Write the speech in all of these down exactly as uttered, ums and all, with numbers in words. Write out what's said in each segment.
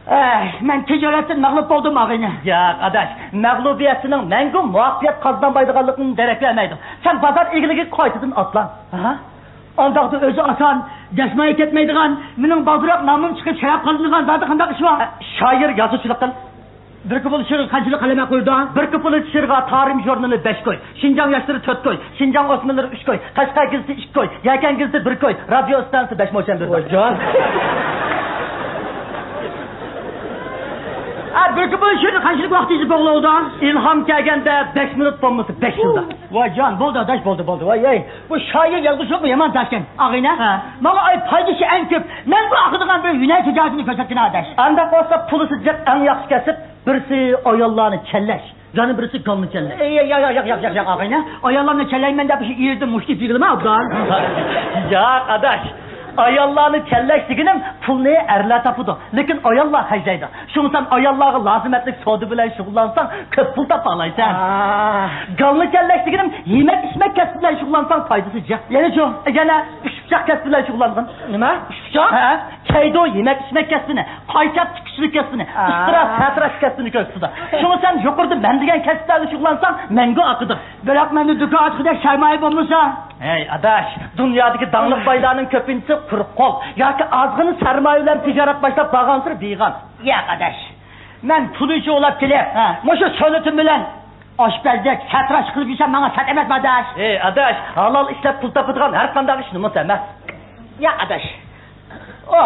ئەي، مەن تىجارەتتىن مەغلۇپ بولدۇم، ئاغىنە. ياق، ئاداش، مەغلۇبىيەتچىنىڭ مەڭگۈ مۇۋەپپەقىيەت قازىنالمايدىغانلىقىدىن دېرەك بەرمەيدۇ. سەن بازار ئىگىلىكىگە قايتىدىن ئاتلان. ھە؟ ئانداقتا ئۆزى ئاسان، دەسمايە كەتمەيدىغان، مېنىڭ بالدۇرراق نامىم چىقىپ شەرەپ قازىنىدىغان زادى قانداق ئىش بار؟ شائىر، يازغۇچىلىق قىل. بىر كۇپلېت شېئىرغا قانچىلىك قەلەم قويىدۇ؟ بىر كۇپلېت شېئىرغا تارىم ژۇرنىلى بەش كوي، شىنجاڭ ياشلىرى تۆت كوي، شىنجاڭ ئوسمانلىرى ئۈچ كوي، قەشقەر گېزىتى ئىككى كوي، يەكەن گېزىتى بىر كوي، رادىيو ئىستانسىسى بەش موچەن بېرىدۇ. ۋايجان. ئا، بىر كۇپلېت شېئىرنى قانچىلىك ۋاقىت يېزىپ بولغىلى بولىدۇ؟ ئىلھام كەلگەندە بەش مىنۇت، بولمىسا بەش يىلدا. ۋايجان، بولدى ئاداش، بولدى، بولدى. ۋاي، ئەي، بۇ شائىر يازغۇچىلىقمۇ يامان تاشكەن، ئاغىنە. ھە. ماڭا ئاي پايدىسى ئەڭ كۆپ، مەڭگۈ ئاقىدىغان بىر ھۈنەر تىجارىتىنى كۆرسەتكىن ئاداش. ئانداق بولسا پۇلى سىجىق ئەڭ ياخشى كەسىپ، بىرسى ئاياللارنى چەنلەش، يەنە بىرسى گالنى چەنلەش. ئەي، ياق، ياق، ياق، ياق، ياق، ئاغىنە. ئاياللارنى چەنلەيمەن دەپ شۇ يېرىدىن مۇشت تېپىپ يۈرمە، ئوبدان. ياق، ئاداش. ئاياللارنى چەنلەش دېگىنىم پۇلنى ئەرلەر تاپىدۇ، لېكىن ئاياللار خەجلەيدۇ. شۇڭا سەن ئاياللارغا لازىمەتلىك سودا بىلەن شۇغۇللانساڭ، كۆپ پۇل تاپالايسەن. ئا. گالنى چەنلەش دېگىنىم يېمەك-ئىچمەك كەسپى بىلەن شۇغۇللانساڭ، پايدىسى جىق. يەنە شۇ. يەنە ئۈچ پۇچاق كەسپى بىلەن شۇغۇللانغىن. نېمە؟ ئۈچ پۇچاق؟ ھە. كەيدۇ يېمەك-ئىچمەك كەسپىنى، قايچاپ تىككۈچىلىك كەسپىنى، ئا. ئىستىرا سەتراش كەسپىنى كۆرسىتىدۇ. شۇڭا سەن يۇقىرىدا مەن دېگەن كەسىپلەردە شۇغۇللانساڭ، مەڭگۈ ئاقىدۇ. بىراق مەندە دۇكان ئاچقۇدەك سەرمايە بولمىسا؟ ھەي، ئاداش، دۇنيادىكى داڭلىق بايلارنىڭ كۆپىنچىسى قۇرۇق قول ياكى ئازغىنە سەرمايە بىلەن تىجارەت باشلاپ بارغانسېرى بىغان. ياق، ئاداش. مەن پۇل ئۈچۈن ئۇلاپ كېلىپ، ھە، مۇشۇ سۆلىتىم بىلەن ئاشپەزلىك، سەتراش قىلىپ يۈرسەم، ماڭا سەت ئەمەسمۇ، ئاداش؟ ئەي، ئاداش، ھالال ئىشلەپ پۇل تاپىدىغان ھەر قانداق ئىش نومۇس ئەمەس. ياق، ئاداش. ئو،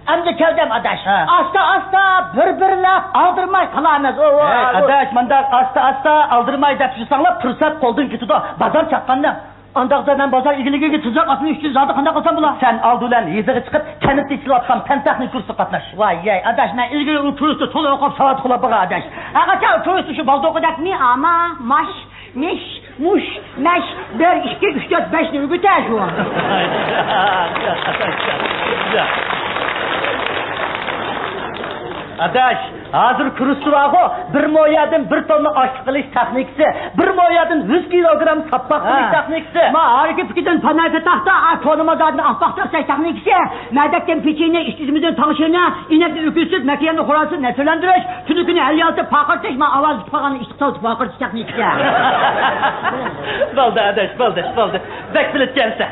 ئەمدى كەلدىم، ئاداش. ھە. ئاستا-ئاستا، بىر-بىرلەپ، ئالدىرىماي قىلارمىز. ئو، ئو، ئەي، ئو. ئاداش، مانداق ئاستا-ئاستا، ئالدىرىماي دەپ يۈرسەڭلار، پۇرسەت قولدىن كېتىدۇ. بازار چاققاندا. ئانداقتا مەن بازار ئىگىلىكىگە تىزاق ئاتمىش ئۈچ يۈز زادى قانداق قىلسام بولا؟ سەن ئالدى بىلەن يېزىغا چىقىپ، كەنتتە ئېچىلىۋاتقان پەن تېخنىكا كۇرسىغا قاتناش. ۋاي يەي، ئاداش، مەن ئىلگىرى ئۇ كۇرستا تولا ئوقۇپ، ساۋاتلىق بولاپ بولغان ئاداش. ھەقىچە ئۇ كۇرستا شۇ بالدۇرقىدەك مى، ئاما، ماش، مىش، مۇش، مەش، بىر، ئىككى، ئۈچ، تۆت، بەشنى ئۆگىتە شۇ. ئاداش، ھازىر كۇرستا بارغۇ، بىر مو يەردىن بىر توننا ئاشلىق قىلىش تېخنىكىسى، بىر مو يەردىن يۈز كىلوگرام ساپاق قىلىش ھە. تېخنىكىسى. ما ھارىكى پىكىدىن پانايكا تاختا، ئا، تونىما زادىنى ئاپپاق تەرسەي تېخنىكىسى، مەدەكتىن پېچىنە، ئىشتىزىمىزدىن تاڭشىنە، ئىنەكنى ئۆكۈزسىز، مەكىيەننى خورازسىز نەسىۋىلەندۈرۈش، تۈنۈكىنى ھەل يالتىپ پارقىرىتىش، ما ئاۋاز چىقىپ قالغان ئىشتىك سالتىپ پارقىرىتىش تېخنىكىسى. بولدى ئاداش، بولدى، بولدى. بەك بىلىدىكەنسەن.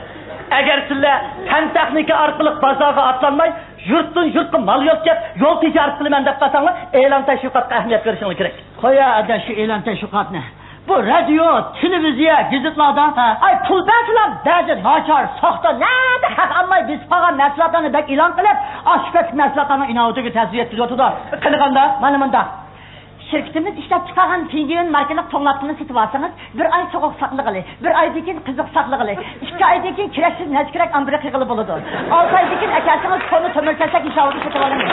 ئەگەر سىلەر پەن تېخنىكا ئارقىلىق بازارغا ئاتلانماي، يۇرتتىن يۇرتقا مال يۆتكەپ، يول تىجارىتى قىلىمەن دەپ قالساڭلار، ئېلان تەشۋىقاتقا ئەھمىيەت بېرىشىڭلار كېرەك. قويە ئاداش شۇ ئېلان تەشۋىقاتنى. بۇ رادىيو، تېلېۋىزىيە، گېزىتلاردا، ھە. ئاي، پۇل بەرسىلا بەزى ناچار، ساختا، نەدە ھەق ئالماي بېسىپ قالغان مەھسۇلاتلارنى بەك ئېلان قىلىپ، ئاشۇ كەسىپ مەھسۇلاتلارنىڭ ئىناۋىتىگە تەسىر يەتكۈزۈۋاتىدۇ. قېنى قانداق؟ مانا مۇنداق. شىركىتىمىز ئىشلەپ چىقارغان پىڭگىيۈن ماركىلىق توڭلاتقۇنى سېتىۋالسىڭىز، بىر ئاي سوغۇق ساقلىغىلى، بىر ئايدىن كېيىن قىزىق ساقلىغىلى، ئىككى ئايدىن كېيىن كېرەكسىز نەچچە كېرەك ئامبىرى قىلغىلى بولىدۇ. ئالتە ئايدىن كېيىن ئەكەلسىڭىز، توننى تۆمۈر كەلسەك ھېسابىدا سېتىۋالىمىز.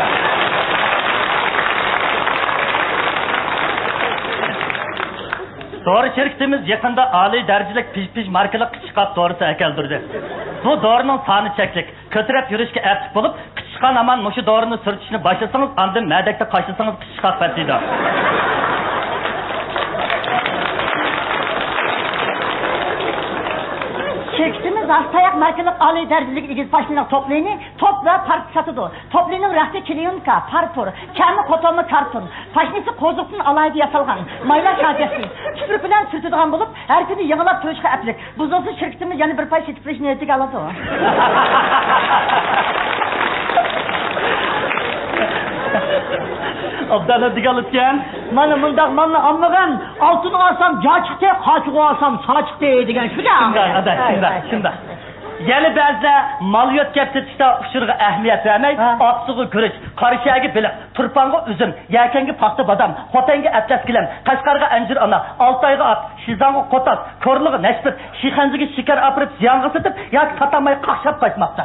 دورا شىركىتىمىز يېقىندا ئالىي دەرىجىلىك پىژ-پىژ ماركىلىق قىچىشقاق دورىسى ئەكەلدۈردى. بۇ دورىنىڭ سانى چەكلىك. كۆتۈرەپ يۈرۈشكە ئەپلىك بولۇپ، قىچىشقان ھامان مۇشۇ دورىنى سۈرتۈشنى باشلىسىڭىز، ئاندىن مەدەكتە قاشلىسىڭىز قىچىشقاق پەسىيدۇ. شىركىتىمىز ھاسا تاياق ماركىلىق ئالىي دەرىجىلىك ئېگىز پاشنىلىق توپلىنى توپ ۋە پارچە ساتىدۇ. توپلىنىڭ رەختى كلېيونكا، پارتۇر، كەمى قوتۇرما كارتون، پاشنىسى قوزۇقتىن ئالاھىدە ياسالغان، مايلار شارچەسى، تۈپرۈك بىلەن سۈرتىدىغان بولۇپ، ھەر كۈنى يېڭىلاپ تۇرۇشقا ئەپلىك. بۇزۇلسا شىركىتىمىز يەنە بىر پاي سېتىپ بېرىش نىيىتىگە ئالىدۇ. ئابداللا دېگەنلىككەن. مانا مۇنداق مالنى ئالمىغىن، ئالتۇن ئالسام جا چىقتى، قاچىغۇ ئالسام سا چىقتى دېگەن شۇ-دە. شۇنداق، ئاداش، شۇنداق، شۇنداق. يەنە بەزىلەر مال يۆتكەپ سېتىشتا ئۇچۇرغا ئەھمىيەت بەرمەي، ھە. ئاقسۇغا گۈرۈچ، قارىشەگە بېلىق، تۇرپانغا ئۈزۈم، يەكەنگە پاختا بادام، خوتەنگە ئەتلەس گىلەم، قەشقەرگە ئەنجۈر ئانا، ئالتايغا ئات، شىزاڭغا قوتاس، كورلىغا نەشپۈت، شىخەنزىگە شېكەر ئاپىرىپ زىيانغا سېتىپ ياكى ساتالماي قاقشاپ قاچماقتا.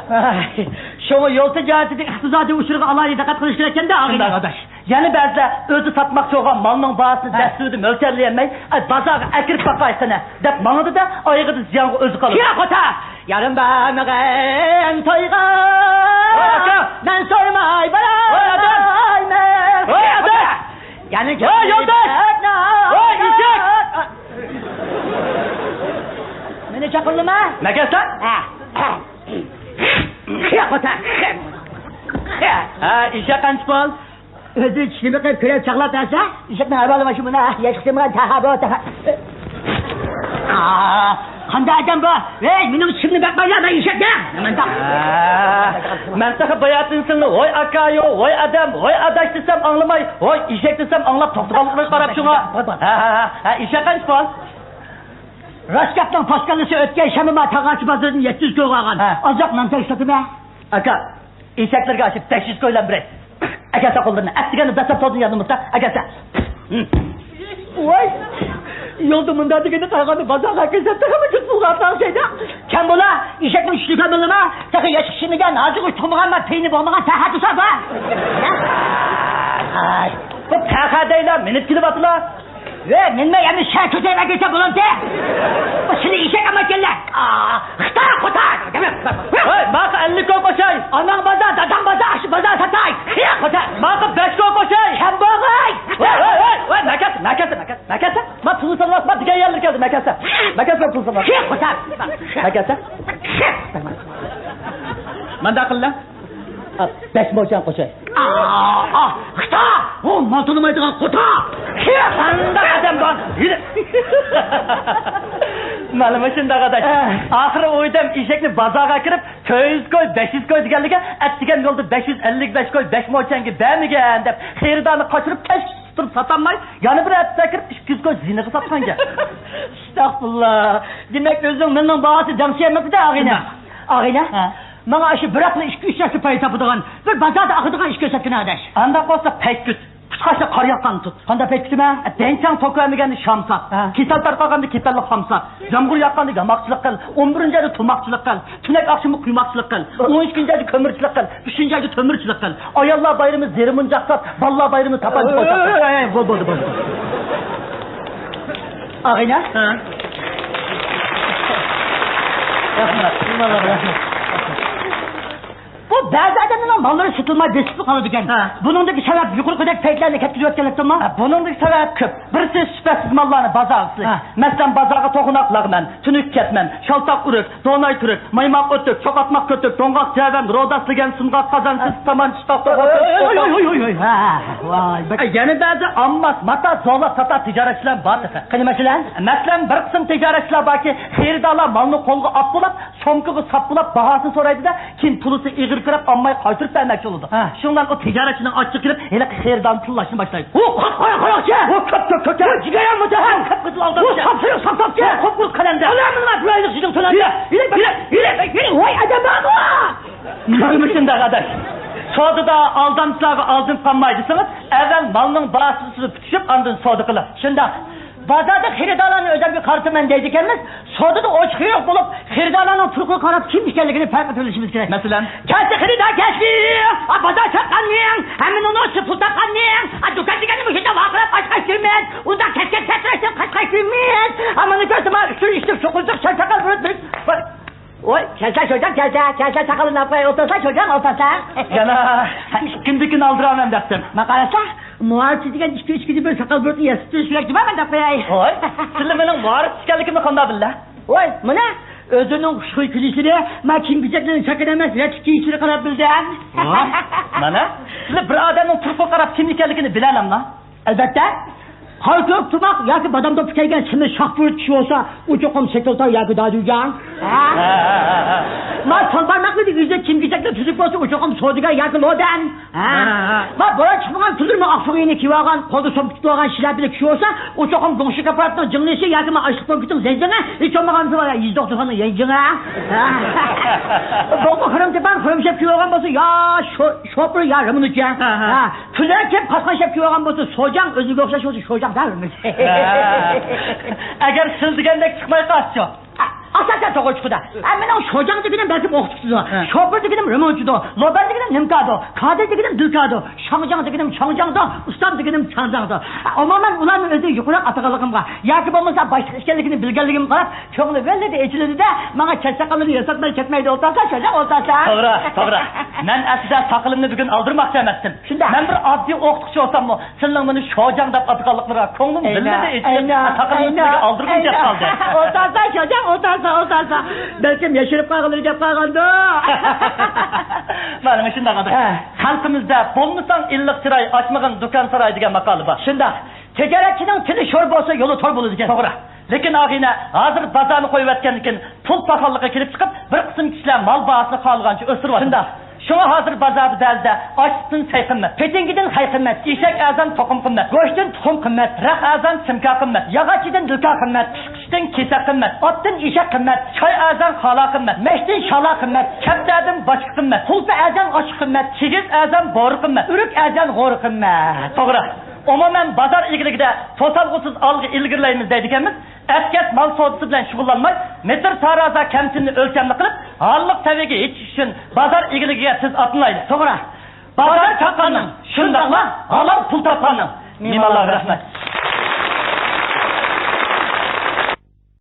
شۇڭا يول تىجارىتىدە ئىقتىسادىي ئۇچۇرغا ئالاھىدە دىققەت قىلىش كېرەككەندە، ئاغىنە. شۇنداق، ئاداش. يەنە بەزىلەر ئۆزى ساتماقچى بولغان مالنىڭ باھاسىنى ھە. دەستىدە مۆلچەرلىيەلمەي، ئاي، بازارغا ئەكىرىپ باقاي قېنى، دەپ ماڭىدۇ-دە، ئايىغىدا زىيانغا ئۆزى قالىدۇ. ياق، خوتا! يارىم بەرمىگەن تويغا ۋاي، ئاكا! مەن سورىماي ۋاي، ئادەم! بارالايمەن. ۋاي، ئادەم! يەنە ۋاي، يولداش! ۋاي، ئېشەك! مېنى چاقىردىڭمۇ؟ مەگەسە؟ ھە. ياق، خوتا! ھە، ئېشەك قانچە پۇل؟ ئۆزى چىشىنى بېقىپ، كۆرەپ چاغلاپ بەرسە، ئېشەكنىڭ ئەھۋالى مانا شۇ، مانا، ياشلىق دېمىغان تەھا بۇ، تەھا. ئا، قانداق ئادەم بۇ؟ ھەي، مېنىڭ چىشىمنى بەرمەڭلار، مەن ئېشەككە. مەن تېخى باياتىن سىلىنى ۋاي ئاكايۇ، ۋاي ئادەم، ۋاي ئاداش دېسەم ئاڭلىماي، ۋاي ئېشەك دېسەم ئاڭلاپ توختىغانلىقىغا قاراپ شۇڭا. ھە، ھە، ھە، ھە، ئېشەك قانچە پۇل؟ راست گەپنىڭ پاسكاللىسى ئۆتكەن شەنبە ما تاغاچى بازىرىدىن يەتتە يۈز كوي ئالغان. ھە. ئازراق نان تەيشى ساتىمەن. ئاكا، ئېشەكلەرگە ئاشۇ بەش يۈز كويلارنى بېرەي. ئەكەلسە قوللىرىنى. ئەتىگەندە دەسسەپ تولدىن ياندىمىسا، ئەكەلسە. ۋاي! يولدا مۇنداق دېگەندە قارىغاندا بازارغا ئەكەلسە تېخىمۇ جىق پۇلغا ئاتلاڭ شەيدا. كەم بولا، ئېشەكنىڭ چۈشىنى كەم بولىما؟ تېخى ياشقا چىشىمىگەن، ھازىرغىچە تۇغمىغان، ما پېيىنى بولمىغان تەخەتۇسا بار. ئاي، بۇ تەخە دەيلا، مىنىپ كېلىۋاتىلا. ۋە، مەنمۇ ئەمدى شەھەر كۆتۈرۈپ ئەكەلسە بولامدۇ؟ بۇ سېنى ئېشەك ئەمەسكەنلەر. ئا، خىتا، خوتا. ھەي، ماقا ئەللىك كوي قوشاي. ئاناڭ بازار، داداڭ بازار، ئاشۇ بازار ساتاي. خىيا، خوتا. ماقا بەش كوي قوشاي. كەم بولغاي. ۋاي، ۋاي، ۋاي، ۋاي، مەكەسە، مەكەسە، مەكەسە، مەكەسە. ما پۇل سالماس، ما دېگەن يەرلىرى كەلدى، مەكەسە. مەكەسە، ما پۇل سالماس. خىيا، خوتا. مەكەسە. مانداق قىللا. بەش موچەن قوشاي. ئا، ئا، خىتا! ئۇ مال تونۇمايدىغان قوتا! قانداق ئادەم بار؟ يۈرە! مانا مۇشۇنداق ئاداش. ئە. ئاخىرى ئۇ ئادەم ئېشەكنى بازارغا كىرىپ، تۆت يۈز كوي، بەش يۈز كوي دېگەنلىكى، ئەتىگەن يولدا بەش يۈز ئەللىك بەش كوي بەش موچەنگە بەرمىگەن دەپ، خېرىدارنى قاچۇرۇپ، كەچ تۇرۇپ ساتالماي، يەنە بىر ھەپتە كىرىپ، ئىككى يۈز كوي زىيىنىغا ساتقانكەن. ئەستەغپۇرۇللا. دېمەك، ئۆزىنىڭ مېلىنىڭ باھاسى دەڭسىيەلمەپتۇ-دە، ئاغىنە. شۇنداق. ئاغىنە؟ ھە. ماڭا ئاشۇ بىراقلا ئىككى-ئۈچ ياشتا پايدا تاپىدىغان، بىر بازاردا ئاقىدىغان ئىش كۆرسەتكىنە ئاداش. ئانداق بولسا پەيتكۈت. پۇت-قاشنى قار ياغقان تۇت. قانداق پەيتكۈتىمەن؟ دەڭچەڭ توكۇۋەرمىگەندە شام سات. ھە. كېسەل تارقالغاندا كېسەللىك خام سات. يامغۇر ياغقاندا ياماقچىلىق قىل. ئون بىرىنچى ئايدا توماقچىلىق قىل. تۈنەك ئاخشىمى قۇيماقچىلىق قىل. ئون ئىككىنچى ئايدا كۆمۈرچىلىك قىل. ئۈچىنچى ئايدا تۆمۈرچىلىك قىل. ئاياللار بايرىمى زېرىمۇنجاق سات. بالىلار بايرىمى تاپانچا قوي سات. ئەي، ئەي، ئەي، بولدى، بولدى، بولدى. ئاغىنە؟ ھە. رەھمەت. بۇ بەزى ئادەملەرنىڭ ماللىرى سېتىلماي بېسىپلا قالىدىكەن. ھە. بۇنىڭدىكى سەۋەب يۇقىرىقىدەك پەيتلەرنى كەتكۈزۈۋەتكەنلىكتۇرمۇ؟ ھە، بۇنىڭدىكى سەۋەب كۆپ. بىرسى، سۈپەتسىز ماللارنى بازارغا سېلىش. ھە. مەسىلەن، بازارغا توغۇناق لەغمەن، تۈنۈك كەتمەن، شالتاق ئۆرۈك، دوناي تۈرۈك، مايماق ئۆتۈك، چوقاتماق كۆتۈك، دوڭغاق جەۋەن، روداس لېگەن، سۇنغاق قازان، سىس سامان، چىشتاق توغرا. ھوي، ھوي، ھوي، ھوي. ھە، ۋاي، بەك. يەنە بەزى ئالماس، ماتا، زولا ساتا تىجارەتچىلەر بار تېخى. قېنى مەسىلەن؟ مەسىلەن، بىر قىسىم تىجارەتچىلەر باركى، خېرىدارلار مالنى قولغا ئاپ بولاپ، سومكىغا ساپ بولاپ، باھاسىنى سورايدۇ-دە، كېيىن پۇلىسى ئېغىر كۆرۈپ، ئالماي قايتۇرۇپ بەرمەكچى بولىدۇ. ھە. شۇنىڭ بىلەن ئۇ تىجارەتچىنىڭ ئاچچىقى كېلىپ، ھېلىقى خېرىدارنى تىللاشنى باشلايدۇ. ئۇ قاپ قاراڭ، قاراڭچى! ئۇ كۆپ، كۆپ، كۆپ، كۆپ! ئۇ جىگەر يالمىدى! ئۇ كۆپ قىزىل ئالدامچى! ئۇ ساپسېرىق ساپساپچى! قۇپقۇرۇق قەلەمدە! ئانا مانا بۇلارنى سىزنىڭ تۆلەڭ! يۈرە، يۈرە، يۈرە، يۈرە! ۋاي ئادەم بارمۇ؟ مانا مۇشۇنداق ئاداش. سودىدا ئالدامچىلارغا ئالدىنىپ قالماي دېسىڭىز، ئەۋۋەل مالنىڭ باھاسى پۈتۈشۈپ، ئاندىن سودا قىلىڭ. شۇنداق. بازاردا خېرىدارلارنى ئۆزۈمگە قارىتىمەن دەيدىكەنمىز، سودىدا ئوچۇق يوق بولۇپ، خېرىدارلارنىڭ تۇرقىغا قاراپ كىم ئىكەنلىكىنى پەرق قىلىۋېلىشىمىز كېرەك. مەسىلەن؟ كەلسە خېرىدار كەلسە، ئا، بازار چاققانمىڭ، ھەممىنىڭ ئۈستى پۇل تاققانمىڭ، ئا، دۇكان دېگەننى مۇشۇنداق ۋارقىراپ ئاچقاچ كىرىمىز، ئۇنداق كەچكەن سەتراشتىن قاچقاچ كىرىمىز، ئا، مانا كۆرسىمۇ، ئۈچ ئىشتىن شۇقۇلچۇق شەل ساقال بىر، بىر، بىر. ۋاي، كەلسە شوجاڭ، كەلسە، كەلسە، ساقىلىنى ئاپ قوياي، ئولتۇرسا شوجاڭ، ئولتۇرسا. يەنە ئىككىمدىكىنى ئالدۇرامەن دەپتىم. ما قارىسا، مۇھاجىر دېگەن ئىككى ئۈچ كۈندە بىر ساقال بۇرۇتنى ياسىتىپ تۇرۇش كېرەك دېمە، مەن دەپ قوياي. ۋاي، سىلە مېنىڭ مۇھاجىر ئىكەنلىكىمنى قانداق بىلدى؟ ۋاي، مانا، ئۆزىنىڭ خۇشخۇي كۈلۈشىنى، ما كىيىم-كېچەكلىرىنى چاكىنا ئەمەس، رەتلىك كىيىشىنى قاراپ بىلدىم. ۋاي، مانا، سىلە بىر ئادەمنىڭ تۇرقىغا قاراپ كىم ئىكەنلىكىنى بىلەلەملا؟ ئەلۋەتتە. قارا كۆك تۇماق ياكى بادام دوپپا كىيگەن سىمى شاخ بۇرۇت كىشى بولسا، ئۇ چوقۇم سېكرېتار ياكى دادۈگەن. ھە؟ ھە، ھە، ھە، ھە. ما سالبارماقلىرى يۈزى كىيىم-كېچەكلىرى تۈزۈك بولسا، ئۇ چوقۇم سودىگەر ياكى لودەن. ھە؟ ھە، ھە، ھە. ما بوران چىقمىغان كۈنلىرىمۇ ئاق سۇڭىنى كىيىۋالغان، قولىدا سومكا تۇتۇۋالغان شىلەپىلىك كىشى بولسا، ئۇ چوقۇم گۇڭشېن كاپالەتنىڭ جىڭلىشى ياكى ما ئاشلىق پونكىتىنىڭ زەنجىڭى، ھېچ بولمىغاندا يەنجىڭى. ھە؟ بوغما خۇرۇم چاپان، خۇرۇم شەپ كىيىۋالغان بولسا، يا شو-، شوپۇر يا رېمونتچى. ھە، ھە. ھە. پۈلەنچە پاسقان شەپ كىيىۋالغان بولسا، شوجاڭ، ئۆزىگە ئوخشاش بولسا، شوجاڭ دەۋېرىمىز. ھە. ئەگەر سىز دېگەندەك چىقماي قالسىچۇ؟ ئاساسەن توغرا چىقىدۇ. ھە، مېنىڭ شوجاڭ دېگىنىم بەلكىم ئوقۇتقۇچىدۇ. ھە. شوپۇر دېگىنىم رېمونتچىدۇ. لوبەن دېگىنىم نىمكادۇ. كادىر دېگىنىم دۈلكادۇ. شاڭجاڭ دېگىنىم چاڭجاڭدۇ. ئۇستام دېگىنىم چاڭجاڭدۇ. ئومۇمەن، ئۇلارنى ئۆزى يۇقىرىراق ئاتىغانلىقىمغا ياكى بولمىسا باشلىق ئىكەنلىكىنى بىلگەنلىكىمگە قاراپ، كۆڭلى ۋەللىدە ئېچىلىدۇ-دە، ماڭا چاچ ساقاللىرىنى ياساتماي كەتمەيدۇ، ئولتۇرسا شوجاڭ، ئولتۇرسا. توغرا، توغرا. مەن ئەسلىدە ساقىلىمنى بۈگۈن ئالدۇرماقچى ئەمەستىم. شۇنداق. مەن بىر ئاددىي ئوقۇتقۇچى بولساممۇ، سىلىنىڭ مېنى شوجاڭ دەپ ئاتىغانلىقلىرىغا كۆڭلۈم ئەينە، ۋىللىدە ئېچىلىپ، ئەينە، ساقىلىمنى ئەينە، سىلىگە ئالدۇرغۇم كەپ ئەينە. قالدى. ئولتۇرسا شوجاڭ، ئولتۇرسا. ئۇ قالسا، بەلكىم ياشىرىپ قالغانلىرى گەپ قالغاندۇ. مانا شۇنداق ئادەم. ھە. خەلقىمىزدە «بولمىساڭ ئىللىق چىراي، ئاچمىغىن دۇكان ساراي» دېگەن ماقالە بار. شۇنداق. تىجارەتچىنىڭ تىلى شور بولسا، يولى تور بولىدۇ دېگەن. توغرا. لېكىن ئاغىنە، ھازىر بازارنى قويۇۋەتكەندىن كېيىن پۇل پاخاللىقى كېلىپ چىقىپ، بىر قىسىم كىشىلەر مال باھاسىنى خالىغانچە ئۆستۈرۈۋاتىدۇ. شۇنداق. شۇڭا ھازىر بازاردا بەزىدە ئاچلىقتىن سەي قىممەت، پېتىنگىدىن خەي قىممەت، ئېشەك ئەرزان توقۇم قىممەت، گۆشتىن تۇخۇم قىممەت، رەق ئەرزان سىمكا قىممەت، ياغاچچىدىن دىلكا قىممەت، پىشقىچتىن كېسەك قىممەت، ئاتتىن ئېشەك قىممەت، چاي ئەرزان خالا قىممەت، مەشتىن شالا قىممەت، كەپتەردىن باچكا قىممەت، سۇلپا ئەرزان ئاشقا قىممەت، كىگىز ئەرزان بورا قىممەت، ئۆرۈك ئەرزان غورا قىممەت. توغرا. ئومۇمەن، بازار ئىگىلىكىدە توسالغۇسىز ئالغا ئىلگىرىلەيمىز دەيدىكەنمىز. ئەتكەس مال سودىسى بىلەن شۇغۇللانماي، مېتىر تارازا كەمچىلنى ئۆلچەملىك قىلىپ، ھاللىق سەۋىيەگە يېتىش ئۈچۈن بازار ئىگىلىكىگە تېز ئاتلىنايلى. توغرا. بازار چاققاننىڭ، شۇنداقلا ھالال پۇل تاپقاننىڭ. مېھمانلارغا رەھمەت.